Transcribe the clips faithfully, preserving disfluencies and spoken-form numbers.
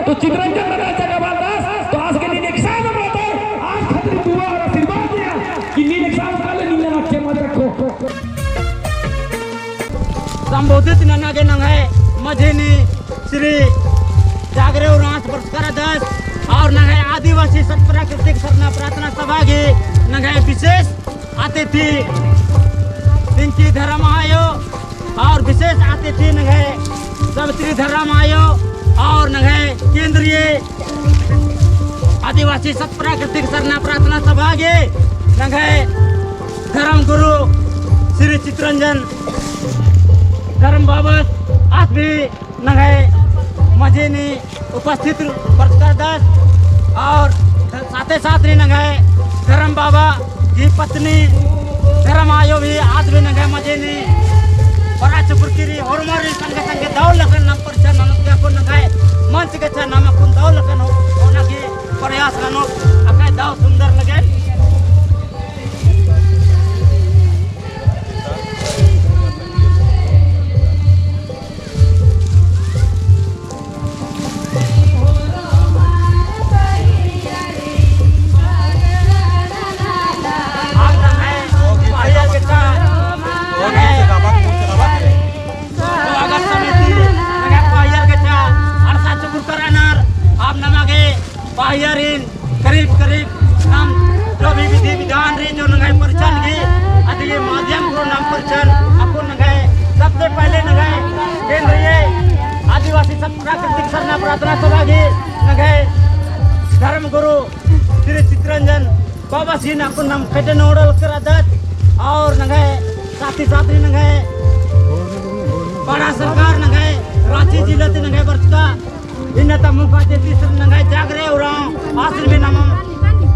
तो चितरंजन नना जगह बालदास, तो आस गे नीन एकसाल नम्है, आस खतरी दुआ और आशीर्वाद दिया कि नीन एकसाल काले नीन नना के मजा को। संबोधित नना गे नंग्है मझी नी श्री जागरे उराँव बरचका रअदस और नंग्है आदिवासी सत प्राकृतिक सरना प्रार्थना सभा गे नंग्है विशेष अतिथि पिंकी धर्म आयो और विशेष अतिथि नंग्है सावित्री धर्म आयो और नंग्है केंद्रीय आदिवासी सत प्राकृतिक सरना प्रार्थना सभा गे नंग्है धर्म गुरु श्री चितरंजन धर्म बाबस आस भी नंग्है मझी नी उपस्थित बरचका रअदस और साथे साथ नी नंग्है धर्म बाबा की पत्नी धर्म आयो भी आद भी नंग्है मझी नी बरआ चुकुरकी रई। होरमर संगे संगे दव लगन नाम परिछन ननोत गे अक्कुन नंग्है मंच गे चा नाम अक्कुन दव लगन हो, होना की प्रयास ननोत अक्कय दव सुंदर लगे। स्वागत समिति, नंग्है पाहियर गे चा, अड़सा चुकुर करानर, अब नमा गे पाहियरिन करीब करीब नाम जो भी विधि विधान रई जो नंग्है परिछन गही, अदिगे माध्यम को नाम परिछन, अक्कुन नंग्है सबसे पहले नंग्है केंद्रीय आदिवासी सत प्राकृतिक सरना प्रार्थना सभा गही नंग्है धर्म गुरु श्री चितरंजन बाबासिन अक्कुन नाम ख़ेड्डे नोड़आ लक्कर रअदत और नंग्है साथी साथी नंग्है पड़हा सरकार नंग्है राँची जिला ती नंग्है बरचका इन्ना ता मुख्य अतिथि श्री नंग्है जागरे उराँव आसिन भी नाम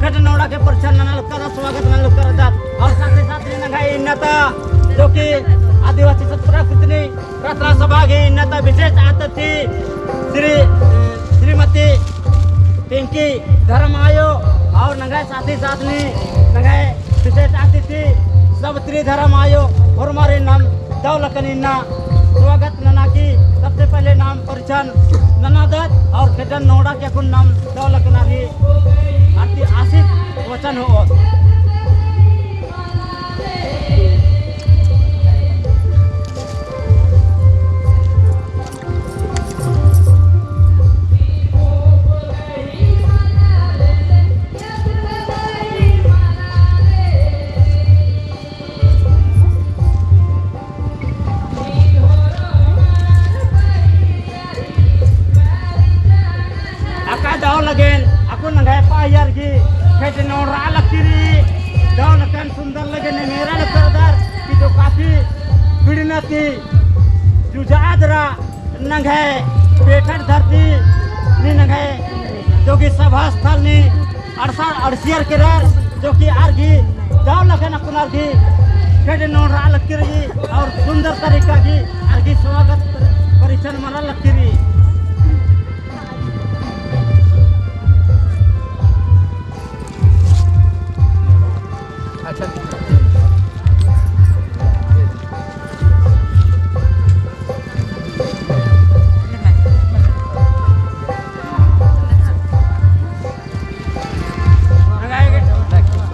ख़ेड्डे नोड़आ के परिछन नना लक्कर, स्वागत नना लक्कर रअदत। और साथे साथ नी नंग्है इन्ना ता जो कि आदिवासी सत प्राकृतिक सरना प्रार्थना सभा गही इन्ना ता विशेष अतिथि श्री, श्रीमती पिंकी धर्म आयो और नंग्है साथे साथ नी नंग्है विशेष अतिथि सावित्री धर्म आयो होरमारिन नाम दव लगन इन्ना स्वागत नना की सबसे पहले नाम परिछन ननादत और ख़ेड्डन नोड़आ की अक्कुन नाम दव लगन आर गही आरती आशीष वचन होओत। अक्कय दव लगन अक्कुन नंग्है पाहियर गही ख़ेड्डे नोड़आ लक्की रई। दव लगन सुंदर लगन एरा लक्कर रअदर कि जो काफी पीढ़ी ती जुझादरा नंग्है बेटठ धरती नी नंग्है जो कि सभा स्थल नी अड़सा अड़सियर केरर जो कि आर गही दव लगन अक्कुन आर गही ख़ेड्डे नोड़आ लक्की रई और सुंदर तरीका गही आर गही स्वागत परिछन मना लक्की रई। अच्छा।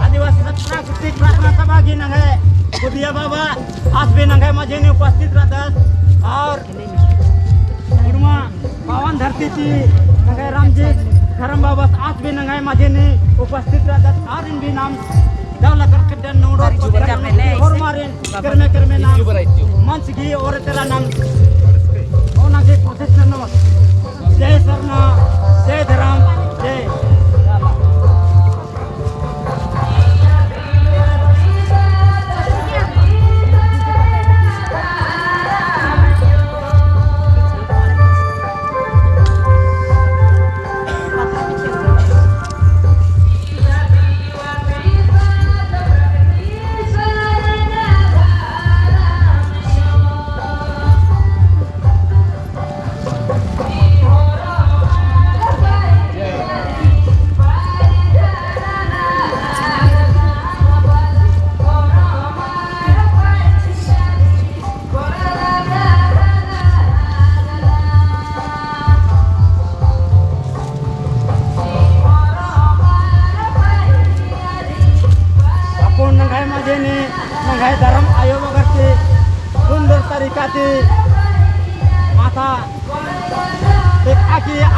आदिवासी सत प्राकृतिक प्रार्थना सभा गही नंग्है कुदिया बाबा आस भी नंग्है मझी नी उपस्थित रअदस और कुड़मा पावन धरती ती नंग्है रामजी धर्म बाबस आस भी नंग्है मझी नी उपस्थित रअदत। आरिन भी नाम दव लगन ख़ेड्डन नोड़आ लक्कर रअदत। होरमारिन करमे करमे नाम मंच गही ओर तरा नाम होना की कोशिश ननोत। जय सरना, जय धर्म, जय।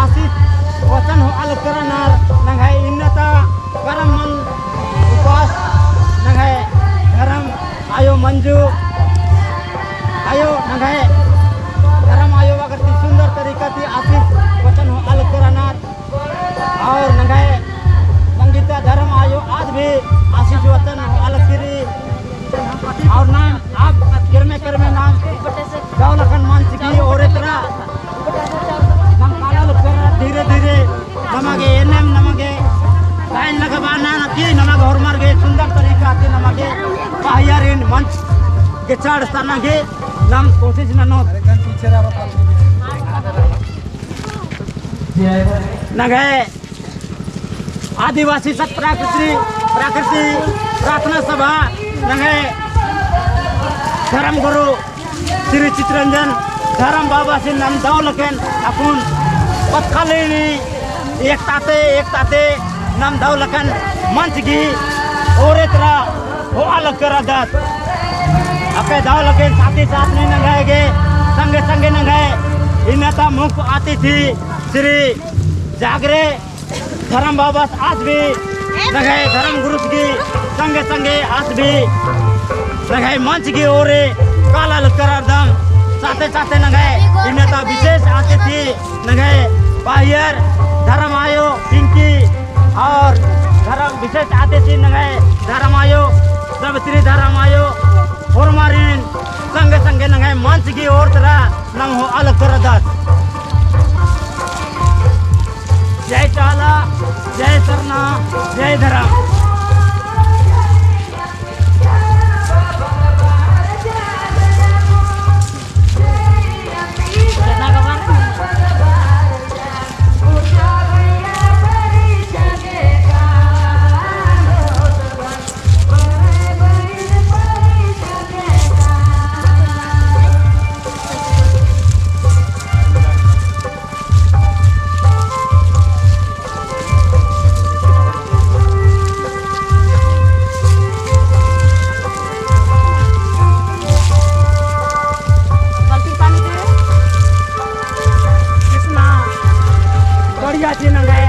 आशीष वचन होआ लगदस रअनर। नंग्है इन्ना ता करम मन उपास नंग्है धरम आयो मंजू आयो नंग्है धरम आयो बगर ती सुंदर तरीका ती आशीष वचन होआ लगदस रअनर। और नंग्है संगीता धरम आयो आद भी आशीष वचन होआ लगदस रई। और नाम अब किरमे किरमे नाम दव लगदन मंच गही ओरे तरा। नाम काला लगदस रअनर धीरे धीरे नमा गे एन्नेम नमा गे लाइन लगाबअना नकी नमा गे होरमर गे सुंदर तरीका ती नमा गे पहियारिन मंच गे चढ़सना गे नाम कोशिश ननोत। नंग्है आदिवासी सत प्राकृति, प्राकृति प्रार्थना सभा नंग्है धर्म गुरु श्री चितरंजन धर्म बाबासिन नाम दव लगदन अक्कुन पत्त ख़ल्ली नू एकताते, एकताते नाम दव लगदन मंच गही ओरे तरा होआ लगदस रअदत। अक्कु दव लगदन साथी साथ नू नंग्है गे संगे संगे नंग्है इन्ना ता मुख्य अतिथि श्री जागरे धर्म बाबस आस भी नंग्है धर्म गुरुस गही संगे संगे आस भी नंग्है मंच गही ओरे काला लगदस रअदम। साथे साथे नंग्है इन्ना ता विशेष अतिथि नंग्है पहियर धर्म आयो पिंकी और धर्म विशेष अतिथि नंग्है धर्म आयो सावित्री धर्म आयो होरमारिन संगे संगे नंग्है मंच गही ओर तरा नाम होआ लगदस रअदत। जय चाला, जय सरना, जय धर्म। बाल्टी पानी दे। कितना बढ़िया चीज नंग्है